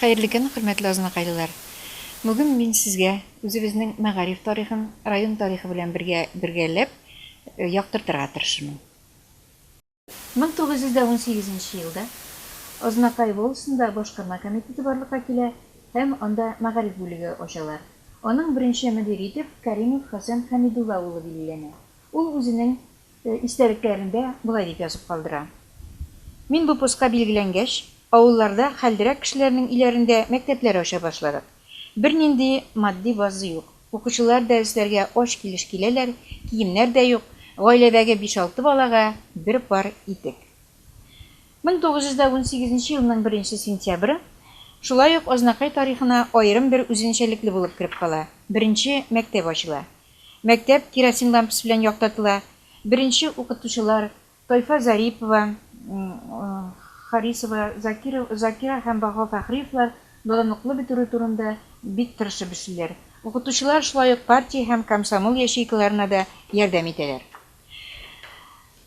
Хәерле көн, хөрмәтле азнакайлылар! Бүген мин сезгә үзебезнең мәгариф тарихын район тарихы белән бергә бергәләп яктыртырга тырышырмын. 1918 нче елда Азнакай волостенда башкарма комитеты барлыкка килә һәм анда мәгариф бүлеге ачалар. Аның беренче мөдире итеп Кәримов Хәсән Хәмидулла улы билгеләнә. Ул үзенең Истәлекләрендә болай дип язып калдыра, Мин бу постка билгеләнгәч, авылларда хәллерәк кешеләрнең өйләрендә мәктәпләр ача башладык. Бернинди матди база юк. Укучылар дәресләргә ач килеш киләләр, киемнәр дә юк, гаиләдәге биш-алты балага бер пар итек. 1918 нче елның беренче сентябре шулай ук Азнакай тарихына аерым бер үзенчәлекле булып кереп кала, беренче мәктәп ачыла. Мәктәп керосин лампасы белән яктыртыла. Беренче укытучылар Тайфа Зарипова, Харисова, Закиров, Закира һәм Баһау Фәхриевлар наданлыкны бетерү турында бик тырышып эшлиләр. Укытучылар шулай ук партия һәм комсомол ячейкаларына да ярдәм итәләр.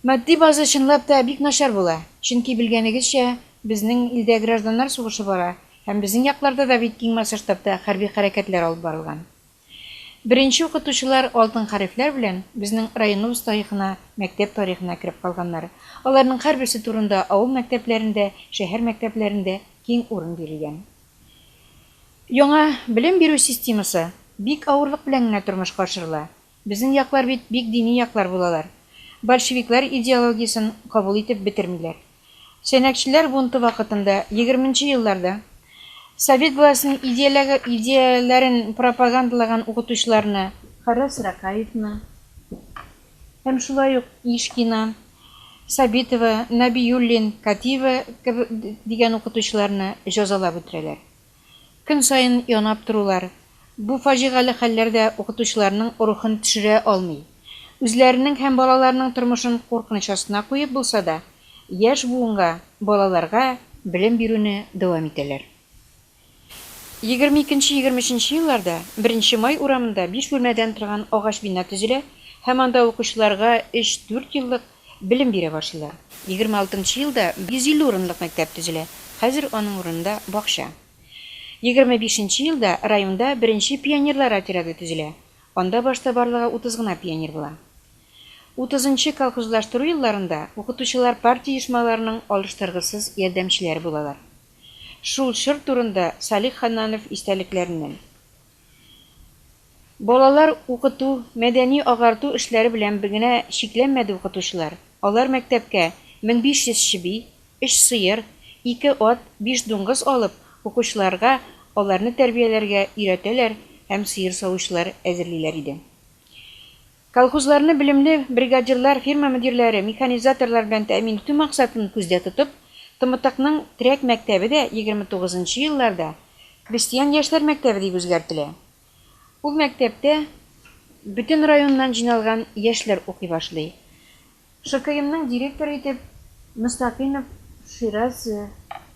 Матди база чынлап та бик начар була, чөнки, белгәнегезчә, безнең илдә гражданнар сугышы бара һәм безнең якларда да бит киң масштабта хәрби хәрәкәтләр алып барылган. Беренче укытучылар алтын хәрефләр белән безнең районыбыз тарихына, мәктәп тарихына кереп калганнар. Аларның һәрберсе турында авыл мәктәпләрендә, шәһәр мәктәпләрендә киң урын бирелгән. Яңа белем бирү системасы бик авырлык белән генә тормышка ашырыла. Безнең яклар бит бик дини яклар булалар. Большевиклар идеологиясен кабул итеп бетермиләр. Сәнәкчеләр бунты вакытында, егерменче елларда, совет властеның идеяләрен пропагандалаган укытучыларны, Харрас Ракаевны һәм шулай ук Ишкина, Сабитова, Нәбиуллин, Катиева дигән укытучыларны җәзалап үтерәләр. Көн саен янап торулар, бу фаҗигале хәлләр дә укытучыларның рухын төшерә алмый. Үзләренең һәм балаларының тормышын куркыныч астына куеп булса да, яшь буынга, балаларга белем бирүне дәвам итәләр. 22 нче елларда Беренче Май урамында биш бүлмәдән торган агач бина төзелә һәм анда укучыларга өч-дүрт еллык белем бирә башлыйлар. 26 нчы елда 150 урынлык мәктәп төзелә, хәзер аның урынында бакча. 25 нче елда районда беренче пионерлар отряды төзелә, анда башта барлыгы 30 гына пионер була. Утызынчы колхозлаштыру елларында укытучылар партия оешмаларының алыштыргысыз ярдәмчеләре булалар. Шул чор турында Салих Ханнанов истәлекләреннән. Балалар укыту, мәдәни-агарту эшләре белән генә чикләнмәде укытучылар. Алар мәктәпкә 1500 чеби, өч сыер, ике ат, биш дуңгыз алып, укучыларга аларны тәрбияләргә өйрәтәләр һәм сыер савучылар әзерлиләр иде. Колхозларны белемле бригадирлар, ферма мөдирләре, механизаторлар белән тәэмин итү максатын күздә тотып, Тымытыкның Терәк мәктәбе дә 29 нчы елларда Крестьян яшьләр мәктәбе дип үзгәртелә. Ул мәктәптә бөтен районнан җыйналган яшьләр укый башлый. ШКМның директоры итеп Мөстәкыймов Шираз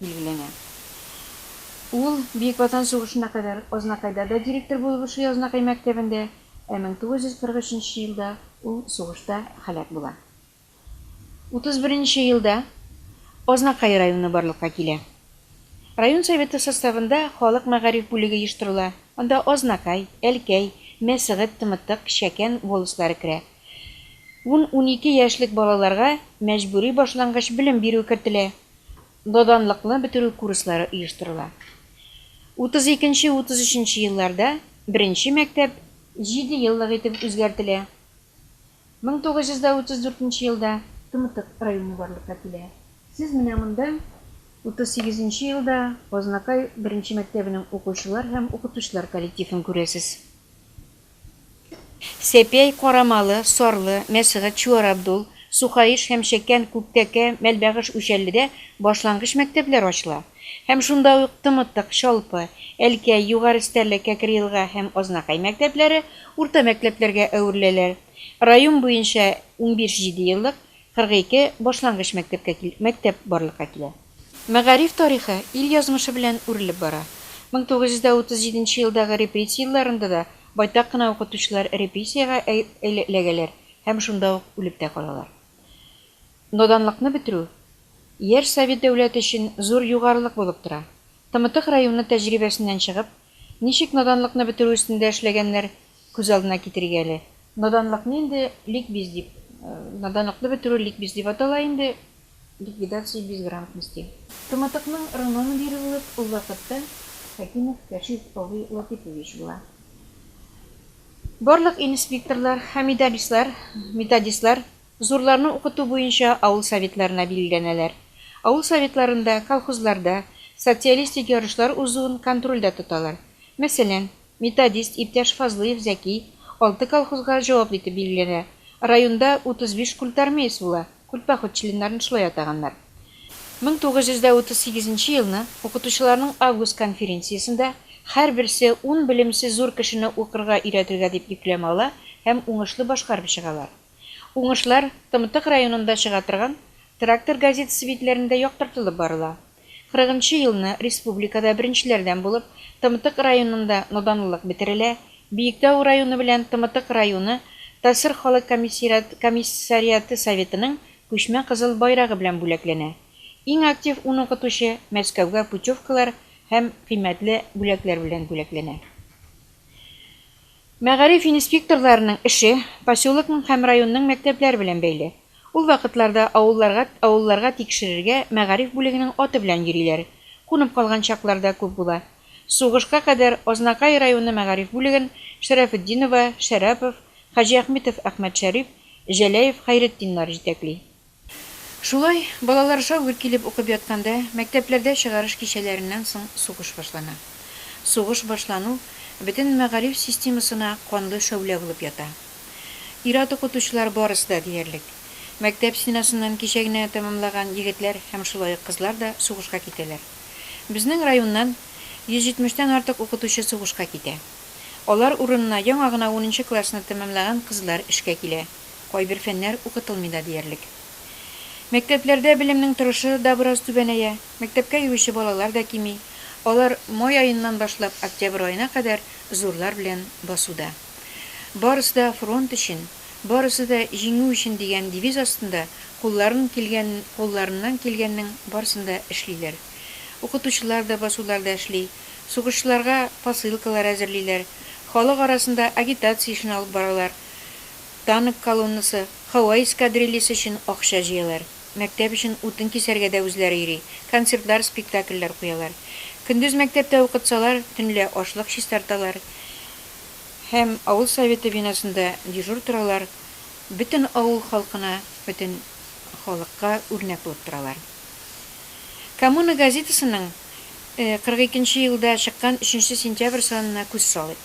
билгеләнә. Ул Бөек Ватан сугышына кадәр Азнакайда да директор булып эшли Азнакай мәктәбендә, ә 1943 нче елда ул сугышта һәлак була. 31 нче елда Азнакай районы барлыкка килә. Район Советы составында халык мәгариф бүлеге оештырыла, анда Азнакай, Әлкәй, Мәсгыть, Тымытык, Чәкән волостьлары керә. Ун-унике яшьлек балаларга мәҗбүри башлангыч белем бирү кертелә, наданлыкны бетерү курслары оештырыла. 32 нче, 33 нче елларда беренче мәктәп җидееллык итеп үзгәртелә. 1934 нче елда Тымытык районы барлыкка килә. Сез менә монда 38 нче елда Азнакай беренче мәктәбенең укучылар һәм укытучылар коллективын күрәсез. Сәпәй, Карамалы, Сарлы, Мәсгать, Чуар Абдул, Сухаиш һәм Чәкән, Күктәкә, Мәлбагыш, Үчәлледә башлангыч мәктәпләр ачыла. Һәм шунда ук Тымытык, Чалпы, Әлкәй, Югары Стәрле, Кәкре Елга һәм Азнакай мәктәпләре урта мәктәпләргә әвереләләр. Район буенча 15 җидееллык, 42 башлангыч мәктәпкә мәктәп барлыкка килә. Мәгариф тарихы ил язмышы белән үрелеп бара. 1937 нче елдагы репрессия елларында да байтак кына укытучылар репрессиягә эләгәләр һәм шунда ук үлеп тә калалар. Наданлыкны бетерү яшь совет дәүләте өчен зур югарылык булып тора. Тымытык районы тәҗрибәсеннән чыгып, ничек наданлыкны бетерү өстендә эшләгәннәр, күз алдына китерик әле. Наданлыкны инде ликбез дип, наданлыкны бетерү ликбез дип атала инде, ликвидация безграмотности. Тымытыкның РОНО мөдире булып ул вакытта Хәкимов Кәшиф абый Латыйпович була. Барлык инспекторлар һәм методистлар, методистлар зурларны укыту буенча авыл советларына билгеләнәләр. Авыл советларында, колхозларда социалистик ярышлар узуын контрольдә тоталар. Мәсәлән, методист иптәш Фазлыев Зәки алты колхозга җаваплы итеп билгеләнә. Районда 35 культармеец була, культпоход членнарын шулай атаганнар. 1938 нче елны укытучыларның август конференциясендә һәрберсе ун белемсез зур кешене укырга өйрәтергә дип йөкләмә ала һәм уңышлы башкарып чыгалар. Уңышлар Тымытык районында чыга торган Трактор газетасы битләрендә яктыртылып барыла. Кырыгынчы елны республикада беренчеләрдән булып Тымытык районында наданлылык бетерелә, Биектау районы белән Тымытык районы ТАССР Халык Комиссариаты Советының күчмә Кызыл байрагы белән бүләкләнә. Иң актив ун укытучы Мәскәүгә путевкалар һәм кыйммәтле бүләкләр белән бүләкләнә. Мәгариф инспекторларының эше поселокның һәм районның мәктәпләре белән бәйле. Ул вакытларда авылларга авылларга тикшерергә мәгариф бүлегенең аты белән йөриләр. Кунып калган чаклар да күп була. Сугышка кадәр Азнакай районы мәгариф бүлеген Шәрәфетдинова, Шәрәпов, Хаҗиәхметов Әхмәтшәрип, Җәләев Хәйретдиннар җитәкли. Шулай, балалар шау-гөр килеп укып ятканда, мәктәпләрдә чыгарыш кичәләреннән соң сугыш башлана. Сугыш башлану бөтен мәгариф системасына канлы шәүлә булып ята. Ир-ат укытучылар барысы да диярлек. Мәктәп стенасыннан кичә генә тәмамлаган егетләр һәм шулай ук кызлар да сугышка китәләр. Безнең районнан 170 тән артык укытучы сугышка китә. Алар урынына яңа гына унынчы классны тәмамлаган кызлар эшкә килә. Кайбер фәннәр укытылмый да диярлек. Мәктәпләрдә белемнең торышы да бераз түбәнәя, мәктәпкә йөрүче балалар да кими. Алар май аеннан башлап октябрь аена кадәр зурлар белән басуда. Барысы да фронт өчен, барысы да җиңү өчен дигән девиз астында кулларын килгән кулларыннан килгәннең барысын да эшлиләр. Укытучылар да басуларда эшли, сугышчыларга посылкалар әзерлиләр, халык арасында агитация эшен алып баралар, Танк колоннасы, һава эскадрильясы өчен акча җыялар. Мәктәп өчен утын кисәргә дә үзләре йөри, концертлар, спектакльләр куялар. Көндез мәктәптә укытсалар, төнлә ашлык чистарталар һәм авыл советы бинасында дежур торалар, бөтен авыл халкына, бөтен халыкка үрнәк булып торалар. Коммуна газетасының 42 нче елда чыккан өченче сентябрь санына күз салыйк.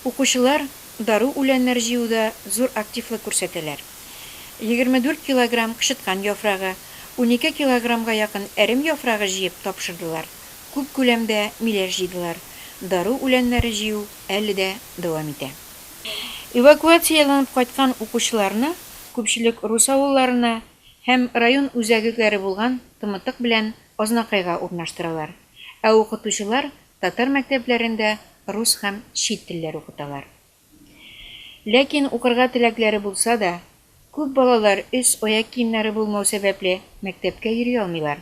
Укучылар дару үләннәр җыюда зур активлык күрсәтәләр. 24 килограмм кычыткан яфрагы, 12 килограммга якын әрем яфрагы җыеп тапшырдылар, күп күләмдә миләш җыйдылар. Дару үләннәре җыю әле дә дәвам итә. Эвакуацияләнеп кайткан укучыларны күпчелек рус авылларына һәм район үзәгекләре булган Тымытык белән Азнакайга урнаштыралар, ә укытучылар Татар мәктәпләрендә рус һәм чит телләр укыталар. Ләкин укырга теләкләре булса да, күп балалар өс, аяк киемнәре булмау сәбәпле, мәктәпкә йөри алмыйлар.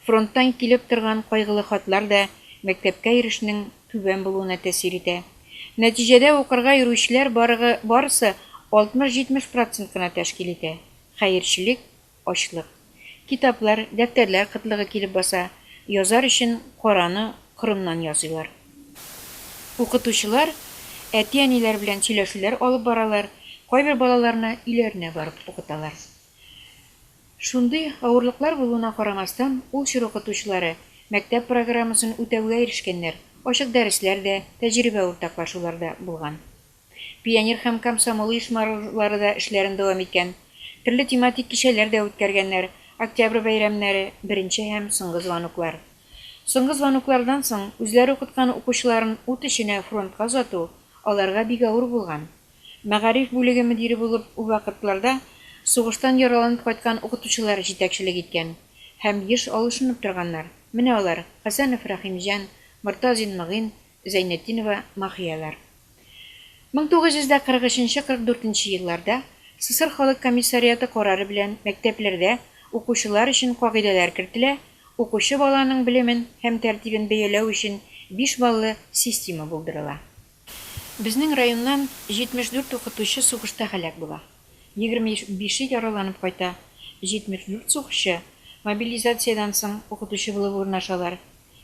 Фронттан килеп торган кайгылы хатлар да мәктәпкә йөрешнең түбән булуына тәэсир итә. Нәтиҗәдә укырга йөрүчеләр барыгы барысы 60-70 процент кына тәшкил итә. Хәерчелек Ачлык. Китаплар, дәфтәрләр кытлыгы килеп баса, язар өчен караны корымнан ясыйлар. Укытучылар әти-әниләр белән сөйләшүләр алып баралар, кайбер балаларны өйләренә барып укыталар. Шундый авырлыклар булуына карамастан, ул чор укытучылары мәктәп программасын үтәүгә ирешкәннәр, ачык дәресләр дә, тәҗрибә уртаклашулар да булган. Пионер һәм комсомол оешмалары да эшләрен дәвам иткән. Төрле тематик кичәләр дә үткәргәннәр, Октябрь бәйрәмнәре, беренче һәм соңгы звоноклар. Соңгы звоноклардан соң үзләре укыткан укучыларын ут эченә фронтка озату аларга бик авыр булган. Мәгариф бүлеге мөдире булып ул вакытларда сугыштан яраланып кайткан укытучылар җитәкчелек иткән. Һәм еш алышынып торганнар. Менә алар, Хәсәнов Рәхимҗан, Мортазин Мөгыйн, Зәйнетдинова Махияләр. 1943 44 елларда СССР Халык Комиссариаты карары белән мәктәпләрдә укучылар өчен кагыйдәләр кертелә, Укучы баланың белемен һәм тәртибен бәяләү өчен биш баллы система булдырыла. Безнең районнан 74 укытучы сугышта һәлак була. 25-е яраланып кайта. 74 сугышчы мобилизациядән соң укытучы булып урнашалар.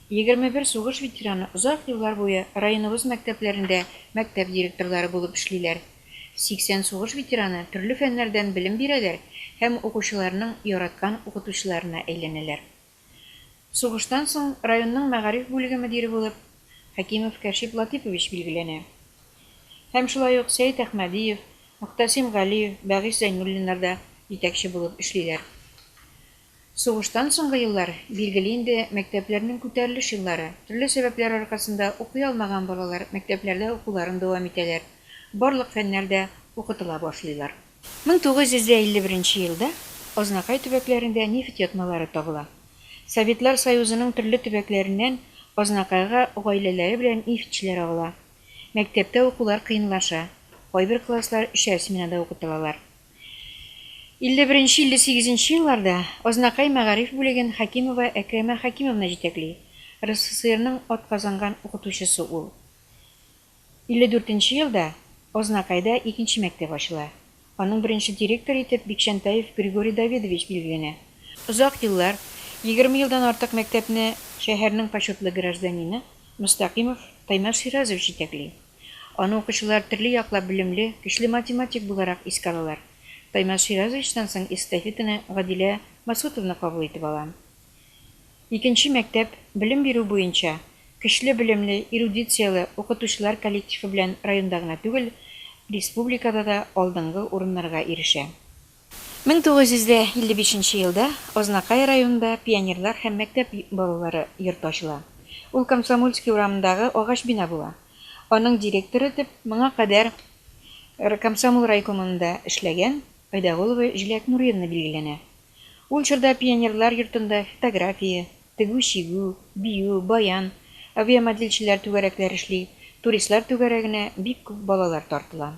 21 сугыш ветераны озак еллар буе районыбыз мәктәпләрендә мәктәп директорлары булып эшлиләр. 80 сугыш ветераны төрле фәннәрдән белем бирәләр һәм укучыларының яраткан укытучыларына әйләнәләр. Сугыштан соң районның мәгариф бүлеге мөдире булып Хәкимов Кәшип Латыйпович билгеләнә. Һәм шулай ук Сәет Әхмәдиев, Мөгътәсим Галиев, Бәгыйс Зәйнуллиннар да җитәкче булып эшлиләр. Сугыштан соңгы еллар, билгеле инде, мәктәпләрнең күтәрелеш еллары. Төрле сәбәпләр аркасында укый алмаган балалар мәктәпләрдә укуларын дәвам итәләр, барлык фәннәр дә укытыла башлыйлар. 1951 нче елда Азнакай төбәкләрендә нефть ятмалары табыла. Советлар Союзының төрле төбәкләреннән Азнакайга гаиләләре белән нефтьчеләр агыла. Мәктәптә укулар кыенлаша, кайбер класслар өчәр сменада укытылалар. 51-58 нче елларда Азнакай мәгариф бүлеген Хәкимова Әкрәмә Хәкимовна җитәкли, РСФСРның атказанган укытучысы ул. 54 нче елда Азнакайда икенче мәктәп ачыла. Аның беренче директоры итеп Бикчәнтаев Григорий Давидович билгеләнә. Озак еллар, 20 елдан артык мәктәпне шәһәрнең почетлы гражданины Мөстәкыймов Таймас Ширазович җитәкли. Аны укучылар төрле яклап белемле, көчле математик буларак искә алалар. Таймас Ширазовичтан соң эстафетаны Гадилә Масутовна кабул итеп ала. Икенче мәктәп белем бирү буенча көчле белемле, эрудицияле укытучылар коллективы белән районда гына түгел, республикада да алдынгы урыннарга ирешә. 1955 нче елда Азнакай районында пионерлар һәм мәктәп балалары йорты ачыла. Ул Комсомольский урамындагы агач бина була. Аның директоры итеп моңа кадәр комсомол райкомында эшләгән Айдагулова Җиләк Нуриевна билгеләнә. Ул чорда пионерлар йортында фотография, тегү-чигү, бию, баян, авиамодельчеләр түгәрәкләре эшли, туристлар түгәрәгенә бик күп балалар тартыла.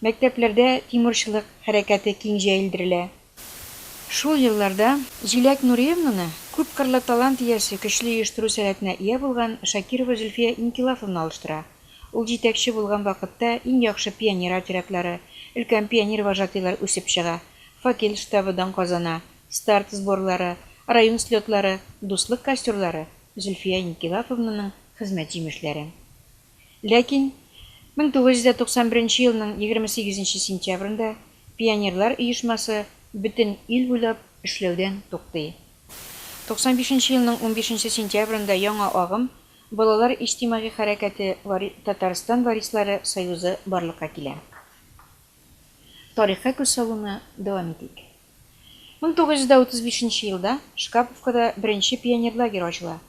Мәктәпләрдә тимурчылык хәрәкәте киң җәелдерелә. Шул елларда Җиләк Нуриевнаны күпкырлы талант иясе, көчле оештыру сәләтенә ия булган Шакирова Зөлфия Инкилафовна алыштыра. Ул җитәкче булган вакытта иң яхшы пионер отрядлары, өлкән пионер вожатыйлар үсеп чыга, Факел штабы дан казана, старт сборлары, район слетлары, дуслык костерлары, Зөлфия Инкилафовнаның хезмәт җимешләре. Ләкин 1991 елның 28 нче сентябрендә пионерлар оешмасы бөтен ил буйлап эшләүдән туктый. 95 нче елның 15 нче сентябрендә яңа агым, балалар иҗтимагый хәрәкәте Татарстан варислары союзы барлыкка килә. Тарихка күз салуны дәвам итик. 1935 нче елда Шкаповкада беренче пионер лагере ачыла.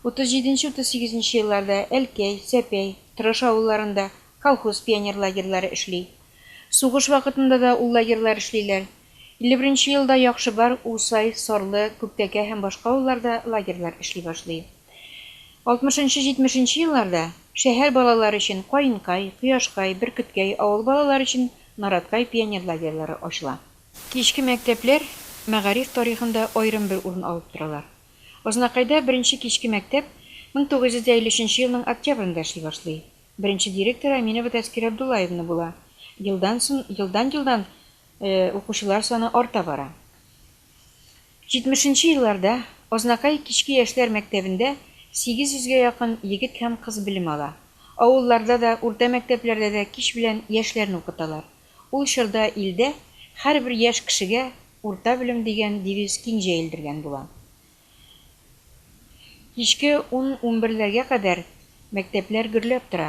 37-38 нче елларда Әлкәй, Сәпәй, Тырыш авылларында колхоз пионер лагерьлары эшли. Сугыш вакытында да ул лагерьлар эшлиләр. 51 нче елда Яхшыбар, Усай, Сарлы, Күктәкә һәм башка авылларда лагерьлар эшли башлый. 60-70 нче елларда шәһәр балалары өчен Каенкай, Кояшкай, Бөркеткәй, авыл балалары өчен Нараткай пионер лагерьлары ачыла. Кичке мәктәпләр мәгариф тарихында аерым бер урын алып торалар. Азнакайда беренче кичке мәктәп 1953 елның октябрендә эшли башлый. Беренче директоры Әминова Тәскирә Абдуллаевна була. Елдан сон елдан-елдан укучылар саны арта бара. 70 нче елларда Азнакай кичке яшьләр мәктәбендә 800 гә якын егет һәм кыз белем ала. Авылларда да, урта мәктәпләрдә дә кич белән яшьләрне укыталар. Ул чорда илдә Һәрбер яшь кешегә урта белем дигән девиз киң җәелдергән була. Кичке ун-унберләргә кадәр мәктәпләр гөрләп тора.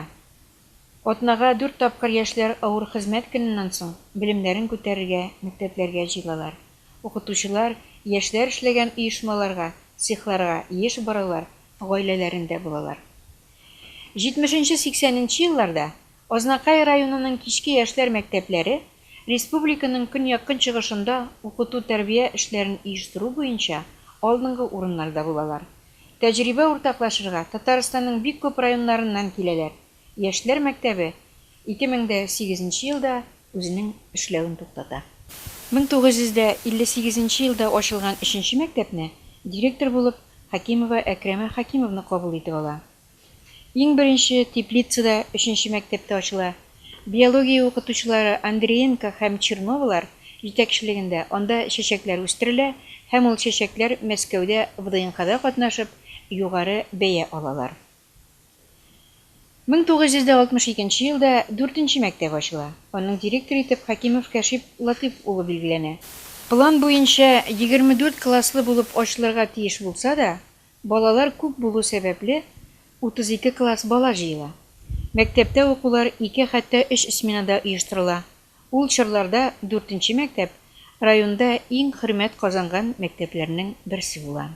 Атнага дүрт тапкыр яшьләр авыр хезмәт көненнән соң белемнәрен күтәрергә мәктәпләргә җыелалар. Укытучылар яшьләр эшләгән оешмаларга, цехларга еш баралар, гаиләләрендә булалар. Җитмешенче-сиксәненче елларда Азнакай районының кичке яшьләр мәктәпләре республиканың көньяк-көнчыгышында укыту-тәрбия эшләрен оештыру буенча алдынгы урыннарда булалар. Тәҗрибә уртаклашырга Татарстанның бик күп районнарыннан киләләр. Яшьләр мәктәбе 2008 нче елда үзенең эшләвен туктата. 1958 нче елда ачылган өченче мәктәпне Директор булып Хәкимова Әкрәмә Хәкимовна кабул итеп ала. Иң беренче теплица да өченче мәктәптә ачыла. Биология укытучылары Андреенко һәм Черновалар җитәкчелегендә анда чәчәкләр үстерелә һәм ул чәчәкләр Мәскәүдә ВДНХда катнашып, югары бәя алалар. 1962 нче елда дүртенче мәктәп ачыла. Аның директоры итеп Хәкимов Кәшип Латыйп улы билгеләнә. План буенча 24 класслы булып ачылырга тиеш булса да, балалар күп булу сәбәпле, 32 класс бала җыела. Мәктәптә укулар ике, хәтта өч сменада оештырыла. Ул чорларда дүртенче мәктәп районда иң хөрмәт казанган мәктәпләрнең берсе була.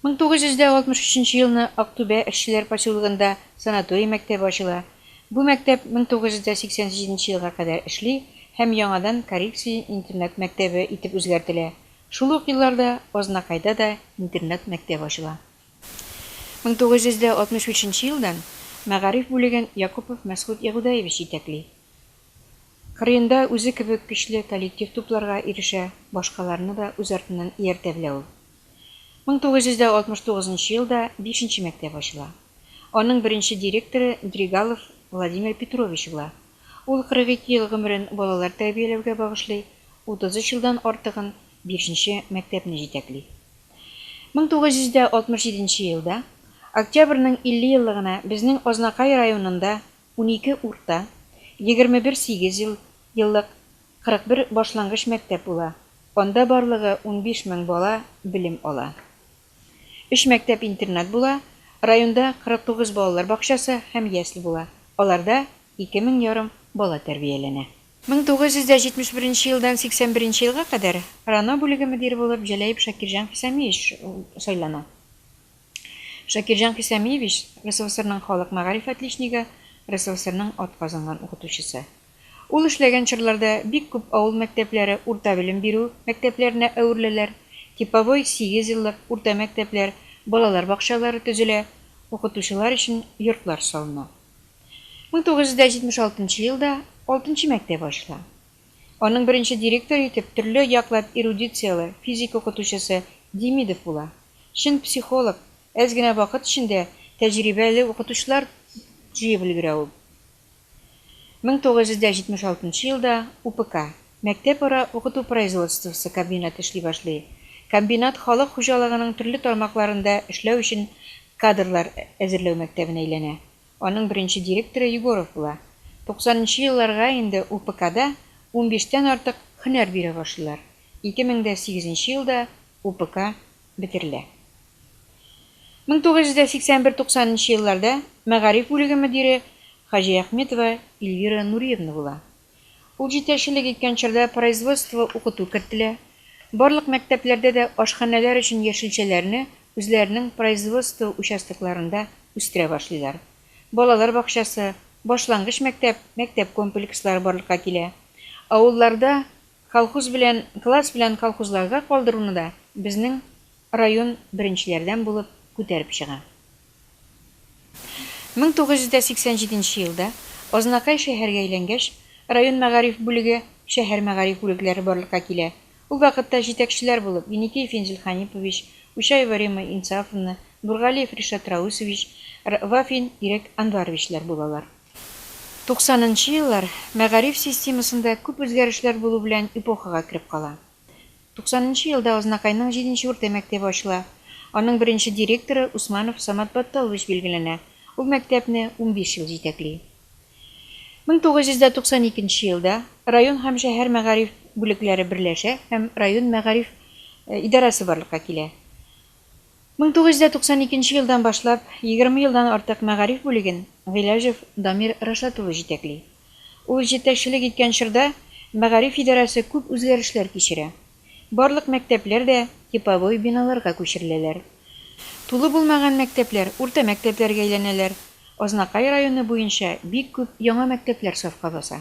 1963 нче елны Актүбә эшчеләр поселогында санаторий мәктәбе ачыла. Бу мәктәп 1987 нче елга кадәр эшли һәм яңадан коррекция интернат мәктәбе итеп үзгәртелә. Шул ук елларда Азнакайда да интернат мәктәп ачыла. 1965 нче елдан мәгариф бүлеген Якупов Мәсгуть Ягудаевич җитәкли. Кырыенда үзе кебек көчле коллектив тупларга ирешә, башкаларны да үз артыннан ияртә белә ул. 1969 нчы елда бишенче мәктәп ачыла. Аның беренче директоры Дригалов Владимир Петрович була. Ул 42 ел гомерен балалар тәрбияләүгә багышлый, 33 елдан артыгын бишенче мәктәпне җитәкли. 1967 нче елда Октябрьнең 50 еллыгына безнең Азнакай районында 12 урта, 21 сигез еллык, 41 башлангыч мәктәп була, анда барлыгы 15 мең бала белем ала. Өч мәктәп-интернат була, районда 49 балалар бакчасы һәм ясле була, аларда ике мең ярым бала тәрбияләнә. 1971 нче елдан 81 нче елга кадәр РОНО бүлеге мөдире булып Җәләев Шакирҗан Хисамиевич сайлана. Шакирҗан Хисамиевич, РСФСРның халык мәгариф отличнигы, РСФСРның атказанган укытучысы. Ул эшләгән чорларда бик күп авыл мәктәпләре урта белем бирү мәктәпләренә әвереләләр, типовой сигезьеллык урта мәктәпләр, балалар бакчалары төзелә, укытучылар өчен йортлар салына. 1976 нчы елда алтынчы мәктәп ачыла. Аның беренче директоры итеп төрле яклап эрудицияле физика укытучысы Демидов була. Чын психолог, әз генә вакыт эчендә тәҗрибәле укытучылар җыеп өлгерә ул. 1976 нчы елда УПК, мәктәп-ара укыту производствосы комбинаты эшли башлый. Комбинат халык хуҗалыгының төрле тармакларында эшләү өчен кадрлар әзерләү мәктәбенә әйләнә. Аның беренче директоры Егоров була. Туксанынчы елларга инде УПКда унбиштән артык һөнәр бирә башлыйлар. 2008 нче елда УПК бетерелә. 1981 туксанынчы елларда мәгариф бүлеге мөдире Хаҗиәхметова Эльвира Нуриевна була. Ул җитәкчелек иткән чорда производство укыту кертелә. Барлык мәктәпләрдә дә ашханәләр өчен яшелчәләрне үзләренең производство участокларында үстерә башлыйлар. Балалар бакчасы, башлангыч мәктәп, мәктәп комплекслары барлыкка килә. Авылларда колхоз белән класс белән колхозларга калдыруны да безнең район беренчеләрдән булып күтәреп чыга. 1987 нче елда Азнакай шәһәргә әйләнгәч, район мәгариф бүлеге, шәһәр мәгариф бүлекләре барлыкка килә. Ул вакытта җитәкчеләр булып Еникеев Фензил Ханипович, Учаева Римма Инсафовна, Нургалиев Ришат Раусович, Вафин Ирек Анваровичлар булалар. Туксанынчы еллар мәгариф системасында күп үзгәрешләр булу белән эпохага кереп кала. Туксанынчы елда Азнакайның җиденче урта мәктәбе ачыла. Аның беренче директоры Усманов Самат Батталович билгеләнә, ул мәктәпне 15 ел җитәкли. 1992 нче елда район һәм шәһәр мәгариф бүлекләре берләшә һәм район мәгариф идарәсе барлыкка килә. 1992 нче елдан башлап 20 елдан артык мәгариф бүлеген Гыйләҗев Дамир Рашат улы җитәкли. Ул җитәкчелек иткән чорда мәгариф идарәсе күп үзгәрешләр кичерә. Барлык мәктәпләр дә типовой биналарга күчереләләр. Тулы булмаган мәктәпләр урта мәктәпләргә әйләнәләр. Азнакай районы буенча бик күп яңа мәктәпләр сафка баса.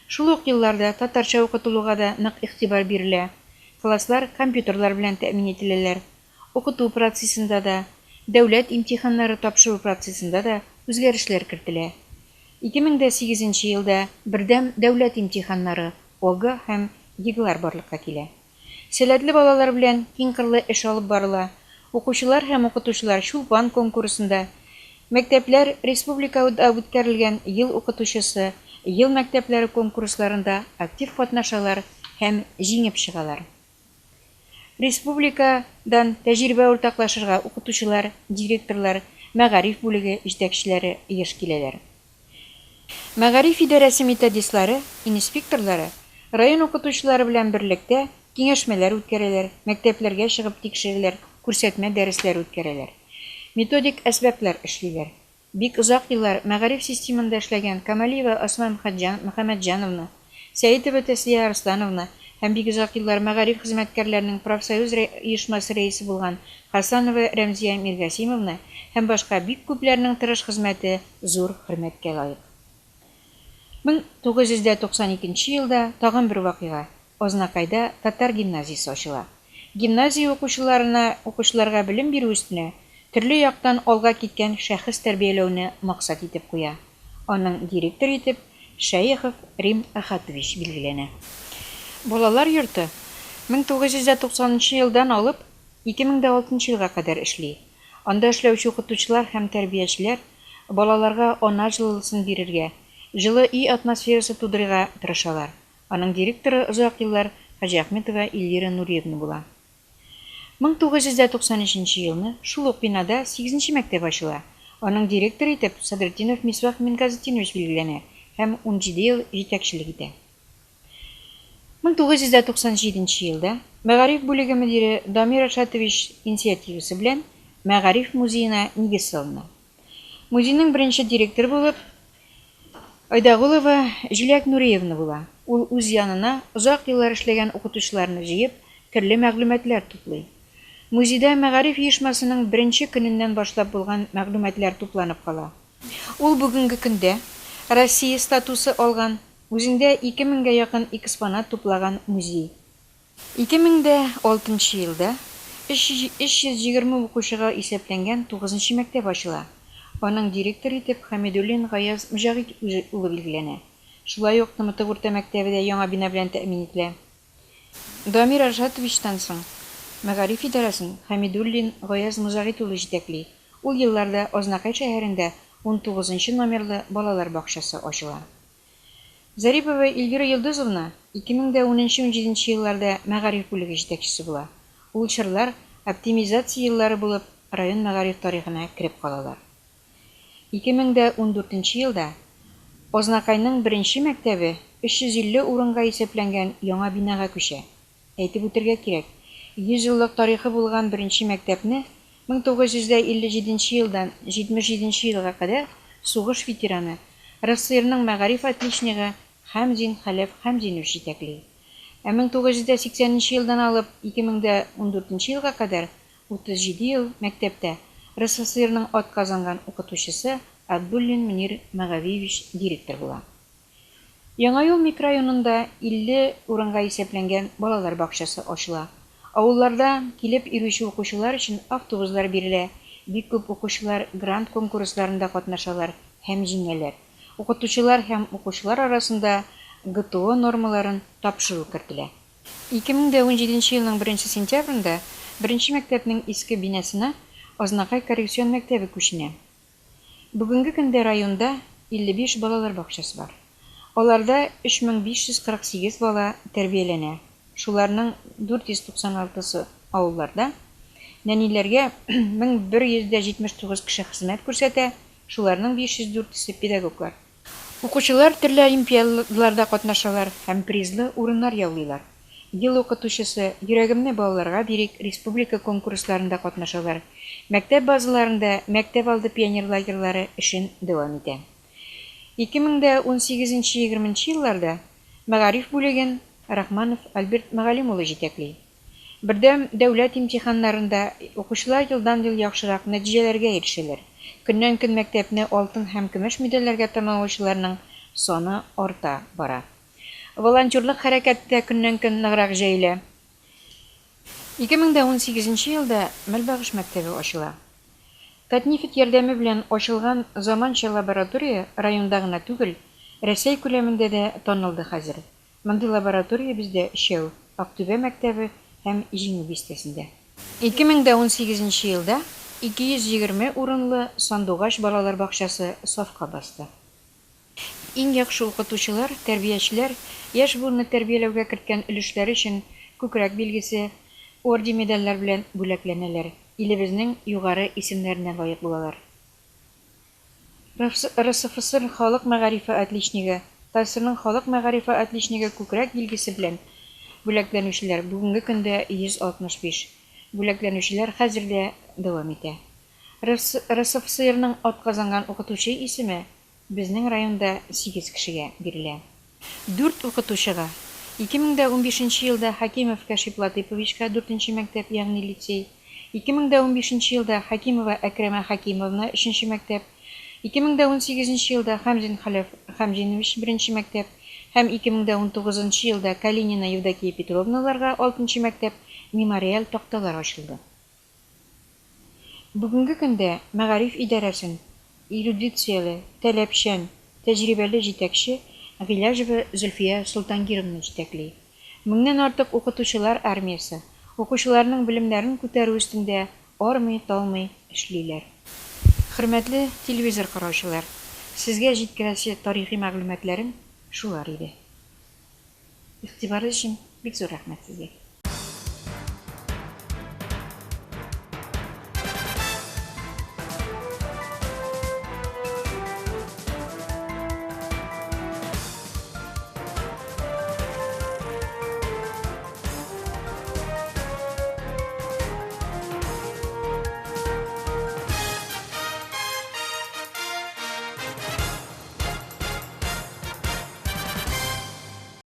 Шул ук елларда татарча укытылуга да нык игътибар бирелә. Класслар компьютерлар белән тәэмин ителәләр. Укыту процессында да, дәүләт имтиханнары тапшыру процессында да үзгәрешләр кертелә. 2008 нче елда бердәм дәүләт имтиханнары, ОГЭ һәм ЕГЭлар барлыкка килә. Сәләтле балалар белән киңкырлы эш алып барыла. Укучылар һәм укытучылар Чулпан конкурсында, мәктәпләр республикада үткәрелгән Ел укытучысы, Ел мәктәпләре конкурсларында актив катнашалар һәм җиңеп чыгалар. Республикадан тәҗрибә уртаклашырга укытучылар, директорлар, мәгариф бүлеге җитәкчеләре еш киләләр. Мәгариф идарәсе методистлары, инспекторлары район укытучылары белән берлектә киңәшмәләр үткәрәләр, мәктәпләргә чыгып тикшерәләр, күрсәтмә дәресләр үткәрәләр. Методик әсбаплар эшлиләр. Бик озак еллар мәгариф системында эшләгән Камалиева Асма Мөхәммәтҗановна, Сәетова Тәслия Арслановна һәм бик озак еллар мәгариф хезмәткәрләренең профсоюз оешмасы рәисе булган Хасанова Рәмзия Миргасимовна һәм башка бик күпләрнең тырыш хезмәте зур хөрмәткә лаек. 1992 елда тагын бер вакыйга, Азнакайда татар гимназиясе ачыла. Гимназия укучыларына укучыларга белем бирү өстенә, төрле яктан алга киткән шәхес тәрбияләүне максат итеп куя. Аның директоры итеп Шәехов Рим Әхәтович билгеләнә. Балалар йорты 1990 нчы елдан алып 2006 елга кадәр эшли. Анда эшләүче укытучылар һәм тәрбиячеләр балаларга ана җылылысын бирергә, җылы өй атмосферасы тудырырга тырышалар. Аның директоры озак еллар Хаҗиәхметова Эльвира Нуриевна була. 1993 нче елны шул ук бинада сигезенче мәктәп ачыла. Аның директоры итеп Садретдинов Мисбах Мингазетдинович билгеләнә һәм 17 ел җитәкчелек итә. 1997 нче елда мәгариф бүлеге мөдире Дамир Рашатович инициативасы белән Мәгариф музеена нигез салына. Музейның беренче директоры булып Айдагулова Җиләк Нуриевна була. Ул үз янына озак еллар эшләгән укытучыларны җыеп, төрле мәгълүматлар туплый. Музейда мәгариф оешмасының беренче көненнән башлап булган мәгълүматлар тупланып кала. Ул бүгенге көндә Россия статусы алган, үзендә 2000 гә якын экспонат туплаган музей. 2006 елда 320 укучыга исәпләнгән тугызынчы мәктәп ачыла. Аның директоры итеп Хәмидуллин Гаяз Мөҗәгыйть улы билгеләнә. Шулай ук Тымытык урта мәктәбе дә яңа бина белән тәэмин ителә. Дамир Аржатовичтан соң мәгариф идарәсен Хәмидуллин Гаяз Мозагыйть улы җитәкли. Ул елларда Азнакай шәһәрендә унтугызынчы номерлы балалар бакчасы ачыла. Зарипова Эльвира Йолдызовна 2010-17 елларда мәгариф бүлеге җитәкчесе була. Ул чорлар оптимизация еллары булып район мәгариф тарихына кереп калалар. 2014 елда Азнакайның беренче мәктәбе 350 урынга исәпләнгән яңа бинага күчә. Әйтеп үтергә кирәк, 100 еллык тарихы булган беренче мәктәпне 1957 нче елдан 77 нче елга кадәр сугыш ветераны, РССРның мәгариф отличнигы Хәмзин Хәләф Хәмзинович җитәкли. Ә 1980 нче елдан алып 2014 нче елга кадәр 37 ел мәктәптә РСФСРның атказанган укытучысы Абдуллин Мөнир Мәгавиевич директор була. Яңа Юл микрорайонында 50 урынга исәпләнгән балалар бакчасы ачыла. Авылларда килеп йөрүче укучылар өчен автобуслар бирелә, бик күп укучылар грант конкурсларында катнашалар һәм җиңәләр. Укытучылар һәм укучылар арасында ГТО нормаларын тапшыру кертелә. 2017 елның беренче сентябрендә беренче мәктәпнең иске бинасына Азнакай коррекцион мәктәбе күченә. Бүгенге көндә районда 55 балалар бакчасы бар. Аларда 3548 бала тәрбияләнә, шуларның 496 сы авылларда. Нәниләргә 1179 кеше хезмәт күрсәтә, шуларның 504 се педагоглар. Укучылар төрле олимпиадаларда катнашалар һәм призлы урыннар яулыйлар. Ел укытучысы, Йөрәгемне балаларга бирик республика конкурсларында катнашалар, мәктәп базаларында мәктәп алды пионер лагерьлары эшен дәвам итә. 2018 нче-егерменче елларда мәгариф бүлеген Рахманов Альберт Мәгалим улы җитәкли. Бердәм дәүләт имтиханнарында укучылар елдан-ел яхшырак нәтиҗәләргә ирешәләр. Көннән-көн мәктәпне алтын һәм көмеш медальләргә тәмамлаучыларның саны арта бара. Волонтерлык хәрәкәте дә көннән-көн ныграк җәелә. 2018 нче елда Мәлбагыш мәктәбе ачыла. Татнефть ярдәме белән ачылган заманча лаборатория районда гына түгел, Рәсәй күләмендә дә танылды хәзер. Мондый лаборатория бездә өчәү, Актүбә мәктәбе һәм Җиңү бистәсендә. 2018 нче елда 220 урынлы Сандугач балалар бакчасы сафка басты. Иң яхшы укытучылар, тәрбиячеләр яшь буынны тәрбияләүгә керткән өлешләре өчен күкрәк билгесе, орден-медальләр белән бүләкләнәләр, илебезнең югары исемнәренә лаек булалар. РСФСР халык мәгарифе отличнигы, ТАССРның халык мәгарифе отличнигы күкрәк билгесе белән бүләкләнүчеләр бүгенге көндә 165. Бүләкләнүчеләр хәзер дә дәвам итә. РСФСРның атказанган укытучы исеме Безнең районда сигез кешегә бирелә. Дүрт укытучыга. 2015 нче елда Хәкимов Кәшип Латыйповичка дүртенче мәктәп, ягъни лицей, 2015 нче елда Хәкимова Әкрәмә Хәкимовна өченче мәктәп, 2018 нче елда Хәмзин Хәләф Хәмзинович беренче мәктәп һәм 2019 нчы елда Калинина Евдокия Петровналарга алтынчы мәктәп мемориаль такталар ачылды. Бүгенге көндә мәгариф идарәсен эрудицияле, таләпчән, тәҗрибәле җитәкче Гыйләҗева Зөлфия Солтангировна җитәкли. Меңнән артык укытучылар армиясе укучыларның белемнәрен күтәрү өстендә армый-талмый эшлиләр. Хөрмәтле телевизор караучылар, сезгә җиткерәсе тарихи мәгълүматларым шулар иде. Игътибарыгыз өчен бик зур рәхмәт сезгә.